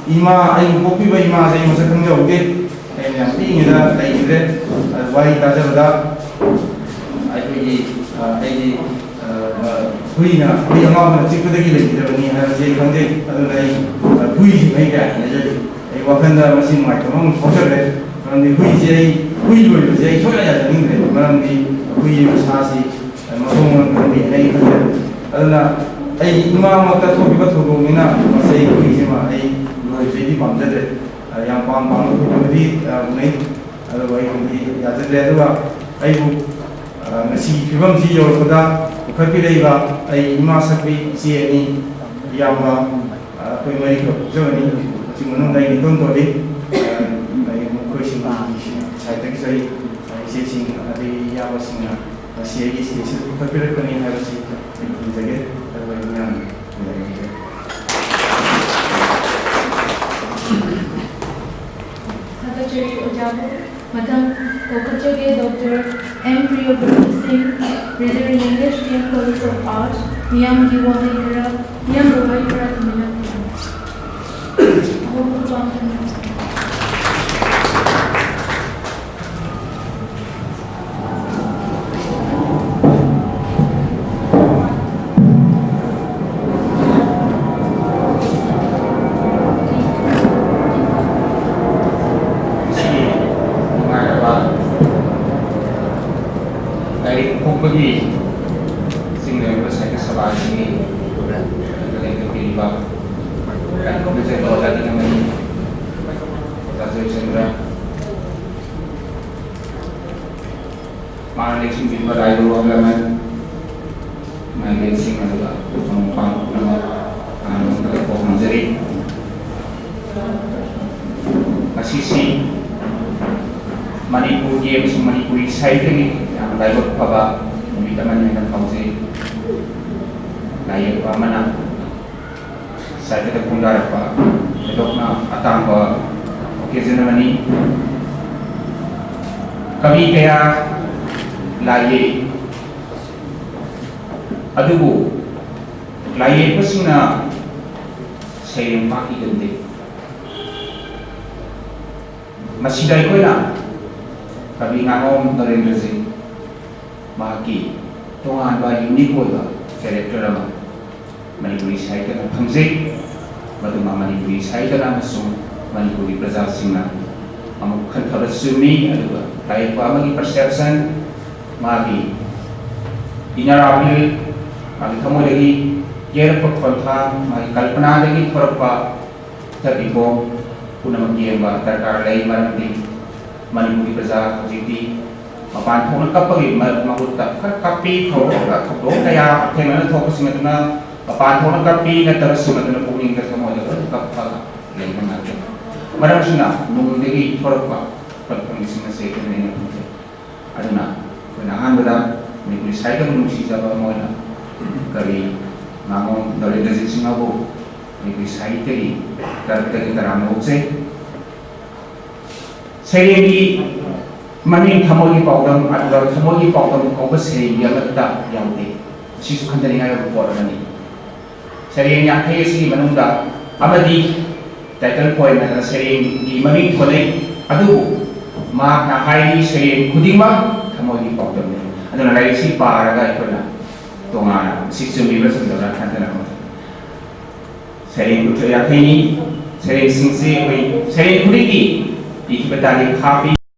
ꯏꯃꯥ, ꯑꯩꯕꯨ ꯄꯣꯛꯄꯤꯕ ꯏꯃꯥꯁꯦ ꯑꯩ ꯃꯁꯛ ꯈꯪꯖꯍꯧꯗꯦ꯫ ꯑꯩꯅ ꯌꯥꯝ ꯄꯤꯛꯏꯉꯩꯗ ꯂꯩꯈꯤꯗ꯭ꯔꯦ꯫ ꯑ, ꯋꯥꯔꯤ ꯇꯥꯖꯕꯗ ꯑꯩꯈꯣꯏꯒꯤ, ꯑ, ꯑꯩꯒꯤ, ꯑ, ꯑ, ꯍꯨꯏꯅ, ꯍꯨꯏ ꯑꯉꯥꯎꯕꯅ ꯆꯤꯛꯄꯗꯒꯤ ꯂꯩꯈꯤꯗꯕꯅꯤ ꯍꯥꯏꯕꯁꯤ ꯑꯩ ꯈꯪꯖꯩ꯫ ꯑꯗꯨꯅ ꯑꯩ, ꯑ, ꯍꯨꯏꯁꯤ ꯑꯩ ꯀꯌꯥ ꯍꯩꯅꯖꯗꯦ꯫ ꯑꯩ ꯋꯥꯈꯜꯗ ꯃꯁꯤ ꯅꯨꯡꯉꯥꯏꯇꯕ ꯑꯃ ꯐꯥꯎꯖꯈ꯭ꯔꯦ꯫ ꯃꯔꯝꯗꯤ ꯍꯨꯏꯁꯦ ꯑꯩ, ꯍꯨꯏ ꯂꯣꯏꯕꯁꯦ ꯑꯩ ꯁꯨꯡꯌꯥ ꯌꯥꯖꯅꯤꯡꯗ꯭ꯔꯦ꯫ ꯃꯔꯝꯗꯤ ꯍꯨꯏ ꯃꯁꯥꯁꯤ, ꯑ, ꯃꯊꯣꯡ ꯃꯔꯝ ꯈꯪꯗꯦ ꯍꯥꯏꯅ ꯑꯩ ꯈꯜꯂꯦ꯫ ꯑꯗꯨꯅ ꯑꯩꯒꯤ ꯏꯃꯥꯃꯛꯇ ꯊꯣꯛꯈꯤꯕ ꯊꯧꯗꯣꯛꯅꯤꯅ ꯃꯁꯤ ꯑꯩ ꯍꯨꯏꯁꯤꯃ ꯑꯩ ꯂꯣꯏꯕꯁꯦ ꯑꯩꯗꯤ ꯄꯥꯝꯖꯗ꯭ꯔꯦ꯫ ꯑ, ꯌꯥꯝ ꯄꯥꯝ ꯄꯥꯝꯅ ꯎꯕꯗꯤ, ꯑ, ꯎꯅꯩ꯫ ꯑꯗꯨꯕꯨ ꯑꯩꯕꯨꯗꯤ ꯌꯥꯖꯗ꯭ꯔꯦ꯫ ꯑꯗꯨꯒ ꯑꯩꯕꯨ, ꯑ, ꯉꯁꯤꯒꯤ ꯐꯤꯕꯝꯁꯤ ꯌꯧꯔꯛꯄꯗ ꯄꯨꯈꯠꯄꯤꯔꯛꯏꯕ ꯑꯩ ꯏꯃꯥ ꯁꯛꯄꯤ ꯏꯆꯦ ꯑꯅꯤ, ꯏꯌꯥꯝꯕ, ꯑ, ꯑꯩꯈꯣꯏ ꯃꯔꯤꯈꯛ ꯄꯣꯛꯆꯕꯅꯤ꯫ ꯃꯆꯤꯟ ꯃꯅꯨꯡꯗ ꯑꯩ ꯏꯇꯣꯟ ꯇꯣꯜꯂꯤ꯫ ꯑ, ꯑꯩ ꯃꯈꯣꯏꯁꯤꯡꯒꯤ ꯁꯥꯏꯠꯇꯒꯤꯁꯨ ꯑꯩ, ꯑ, ꯏꯆꯦꯁꯤꯡ ꯑꯗꯒꯤ ꯏꯌꯥꯝꯕꯁꯤꯡꯅ ꯉꯁꯤ ꯑꯩꯒꯤ ꯁ꯭ꯇꯦꯖꯁꯤꯗ ꯄꯨꯈꯠꯄꯤꯔꯛꯄꯅꯤ ꯍꯥꯏꯕꯁꯤ ꯑꯩ ꯊꯝꯖꯒꯦ꯫ ꯑꯗꯨꯒ ꯑꯩ ꯃꯌꯥꯝ ꯃꯊꯪ ꯀꯧꯈꯠꯆꯒꯦ, ꯗꯣꯛꯇꯔ ꯑꯦꯝ ꯄ꯭ꯔꯤꯌꯣꯕ꯭ꯔꯇ ꯁꯤꯡ, Bridal English D M College of Arts, ꯃꯤꯌꯥꯝꯒꯤ ꯋꯥꯍꯩ ꯈꯔ, ꯃꯤꯌꯥꯝꯒꯤ ꯋꯥꯍꯩ ꯈꯔ ꯇꯨꯃꯤꯟꯅ ꯈꯨꯝꯃꯨ꯫ ꯑꯍꯣꯡꯕ ꯄꯥꯝꯕꯅ꯫ ꯉꯁꯤꯒꯤ ꯅꯨꯡꯉꯥꯏꯔꯕ ꯂꯥꯏꯔꯤꯛ ꯐꯣꯡꯕꯒꯤ ꯆꯤꯡ ꯂꯩꯔꯕ ꯁꯥꯍꯤꯇ꯭ꯌ ꯁꯚꯥꯒꯤ ꯂꯦꯡꯗꯕꯤꯔꯤꯕ ꯀꯟꯚꯦꯅꯔ ꯑꯣꯖꯥ ꯗꯤꯅꯃꯅꯤ, ꯑꯣꯖꯥ ꯖꯣꯏꯆꯟꯗ꯭ꯔ, ꯃꯥꯅ ꯂꯦꯡꯁꯤꯟꯕꯤꯔꯤꯕ ꯂꯥꯏꯕꯨ ꯑꯍꯜ ꯂꯃꯟ, ꯏꯃꯥ ꯏꯕꯦꯟꯁꯤꯡ, ꯑꯗꯨꯒ ꯃꯔꯨꯞ ꯃꯄꯥꯡ ꯄꯨꯝꯅꯃꯛ ꯑꯍꯥꯟꯕ ꯃꯛꯇꯗ ꯀꯣꯛ ꯉꯥꯡꯖꯔꯤ꯫ ꯉꯁꯤꯁꯤ ꯃꯅꯤꯄꯨꯔꯒꯤ ꯑꯃꯁꯨꯡ ꯃꯅꯤꯄꯨꯔꯤ ꯁꯥꯍꯤꯇ꯭ꯌꯒꯤ ꯌꯥꯝꯅ ꯂꯥꯏꯕꯛ ꯐꯕ ꯅꯨꯃꯤꯠ ꯑꯃꯅꯤ ꯍꯥꯏꯅ ꯐꯥꯎꯖꯩ꯫ ꯂꯥꯏ ꯌꯦꯛꯄ ꯑꯃꯅ ꯁꯥꯍꯤꯇ꯭ꯌꯗ ꯈꯣꯡꯗꯥꯔꯛꯄ ꯊꯣꯏꯗꯣꯛꯅ ꯑꯇꯥꯡꯕ occasion ꯑꯃꯅꯤ꯫ ꯀꯕꯤ ꯀꯌꯥ ꯂꯥꯏ ꯌꯦꯛꯏ, ꯑꯗꯨꯕꯨ ꯂꯥꯏ ꯌꯦꯛꯄꯁꯤꯡꯅ ꯁꯩꯔꯦꯡ ꯄꯥꯛꯈꯤꯒꯟꯗꯦ꯫ ꯃꯁꯤꯗ ꯑꯩꯈꯣꯏꯅ ꯀꯕꯤ ꯉꯥꯉꯣꯝ ꯅꯔꯦꯟꯗ꯭ꯔꯖꯤꯠ ꯃꯍꯥꯛꯀꯤ ꯇꯣꯉꯥꯟꯕ unique ꯑꯣꯏꯕ character ꯑꯃ ꯃꯅꯤꯄꯨꯔꯤ ꯁꯥꯍꯤꯇ꯭ꯌꯅ ꯐꯪꯖꯩ꯫ ꯃꯗꯨꯃ ꯃꯅꯤꯄꯨꯔꯤ ꯁꯥꯍꯤꯇ꯭ꯌꯅ ꯑꯃꯁꯨꯡ ꯃꯅꯤꯄꯨꯔꯒꯤ ꯄ꯭ꯔꯖꯥꯁꯤꯡꯅ ꯑꯃꯨꯛ ꯈꯟꯊꯕ ꯆꯨꯝꯃꯤ꯫ ꯑꯗꯨꯒ ꯂꯥꯏꯌꯦꯛꯄ ꯑꯃꯒꯤ perception, ꯃꯥꯒꯤ inner appeal, ꯃꯥꯒꯤ ꯊꯃꯣꯏꯗꯒꯤ ꯌꯦꯛꯂꯛꯄ ꯈꯣꯟꯊꯥꯡ, ꯃꯥꯒꯤ ꯀꯜꯄꯅꯥꯗꯒꯤ ꯊꯣꯔꯛꯄ ꯆꯠꯂꯤꯀꯣ ꯄꯨꯝꯅꯃꯛ ꯌꯦꯡꯕ ꯗꯔꯀꯥꯔ ꯂꯩ, ꯃꯔꯝꯗꯤ ꯃꯅꯤꯄꯨꯔꯒꯤ ꯄ꯭ꯔꯖꯥ ꯍꯧꯖꯤꯛꯇꯤ ꯃꯄꯥꯟ ꯊꯣꯛꯅ ꯀꯞꯄꯒꯤ ꯃ-, ꯃꯍꯨꯠꯇ ꯈꯔ ꯀꯞꯄꯤ, ꯊꯧꯔꯣꯛ-, ꯊꯧꯗꯣꯛ ꯀꯌꯥ ꯍꯛꯊꯦꯡꯅꯅ ꯊꯣꯛꯄꯁꯤꯡ ꯑꯗꯨꯅ ꯃꯄꯥꯟ ꯊꯣꯛꯅ ꯀꯞꯄꯤ, ꯅꯠꯇ꯭ꯔꯒꯁꯤꯡ ꯑꯗꯨꯅ ꯄꯨꯛꯅꯤꯡꯗ ꯊꯃꯣꯏꯗ ꯂꯣꯏꯅ ꯀꯞꯄꯒ ꯂꯩꯕ ꯉꯥꯛꯇꯅꯤ꯫ ꯃꯔꯝ ꯑꯁꯤꯅ ꯅꯨꯡꯗꯒꯤ ꯊꯣꯔꯛꯄ ꯄꯟꯊꯨꯡꯁꯤꯡ ꯑꯁꯤ ꯑꯩꯈꯣꯏꯅ ꯍꯦꯟꯅ ꯐꯪꯖꯩ꯫ ꯑꯗꯨꯅ ꯑꯩꯈꯣꯏꯅ ꯑꯍꯥꯟꯕꯗ ꯃꯅꯤꯄꯨꯔꯤ ꯁꯥꯍꯤꯇ꯭ꯌꯕꯨ ꯅꯨꯡꯁꯤꯖꯕ ꯑꯃ ꯑꯣꯏꯅ ꯀꯕꯤ ꯉꯥꯉꯣꯝ ꯅꯔꯦꯟꯗ꯭ꯔꯖꯤꯠ ꯁꯤꯡꯍꯕꯨ ꯃꯅꯤꯄꯨꯔꯤ ꯁꯥꯍꯤꯇ꯭ꯌꯒꯤ ꯇꯔꯞꯇꯒꯤ ꯇꯔꯥꯝꯅ ꯑꯣꯛꯆꯩ꯫ ꯁꯩꯔꯦꯡꯒꯤ ꯃꯃꯤꯡ ꯊꯃꯣꯏꯒꯤ ꯄꯥꯎꯗꯝ, ꯑꯗꯨꯒ ꯊꯃꯣꯏꯒꯤ ꯄꯥꯎꯗꯝ ꯀꯧꯕ ꯁꯩꯔꯦꯡꯗꯤ ꯑꯃꯠꯇ ꯌꯥꯎꯗꯦ꯫ ꯃꯁꯤꯁꯨ ꯈꯟꯊꯅꯤꯡꯉꯥꯏ ꯑꯣꯏꯕ ꯄꯣꯠ ꯑꯃꯅꯤ꯫ ꯁꯩꯔꯦꯡ ꯌꯥꯡꯈꯩ ꯑꯁꯤꯒꯤ ꯃꯅꯨꯡꯗ ꯑꯃꯗꯤ title poem ꯍꯥꯏꯗꯅ ꯁꯩꯔꯦꯡꯒꯤ ꯃꯃꯤꯡ ꯊꯣꯟꯅꯩ, ꯑꯗꯨꯕꯨ ꯃꯍꯥꯛꯅ ꯍꯥꯏꯔꯤ, ꯁꯩꯔꯦꯡ ꯈꯨꯗꯤꯡꯃꯛ ꯊꯃꯣꯏꯒꯤ ꯄꯥꯎꯗꯝꯅꯤ꯫ ꯑꯗꯨꯅ ꯂꯥꯏꯔꯤꯛꯁꯤ ꯄꯥꯔꯒ ꯑꯩꯈꯣꯏꯅ ꯇꯣꯉꯥꯟꯅ ꯁꯤ ꯆꯨꯝꯃꯤꯕ꯭ꯔꯥ ꯆꯨꯝꯗꯕ꯭ꯔꯥ ꯈꯟꯊꯅꯕ ꯃꯊꯧ ꯇꯥꯏ꯫ ꯁꯩꯔꯦꯡ ꯀꯨꯟꯊ꯭ꯔꯥ ꯌꯥꯡꯈꯩꯅꯤ꯫ ꯁꯩꯔꯦꯡꯁꯤꯡꯁꯤ ꯑꯩꯈꯣꯏ ꯁꯩꯔꯦꯡ ꯈꯨꯗꯤꯡꯒꯤ ꯏꯈꯤꯕ ꯇꯥꯔꯤꯛ ꯍꯥꯞꯄꯤ꯫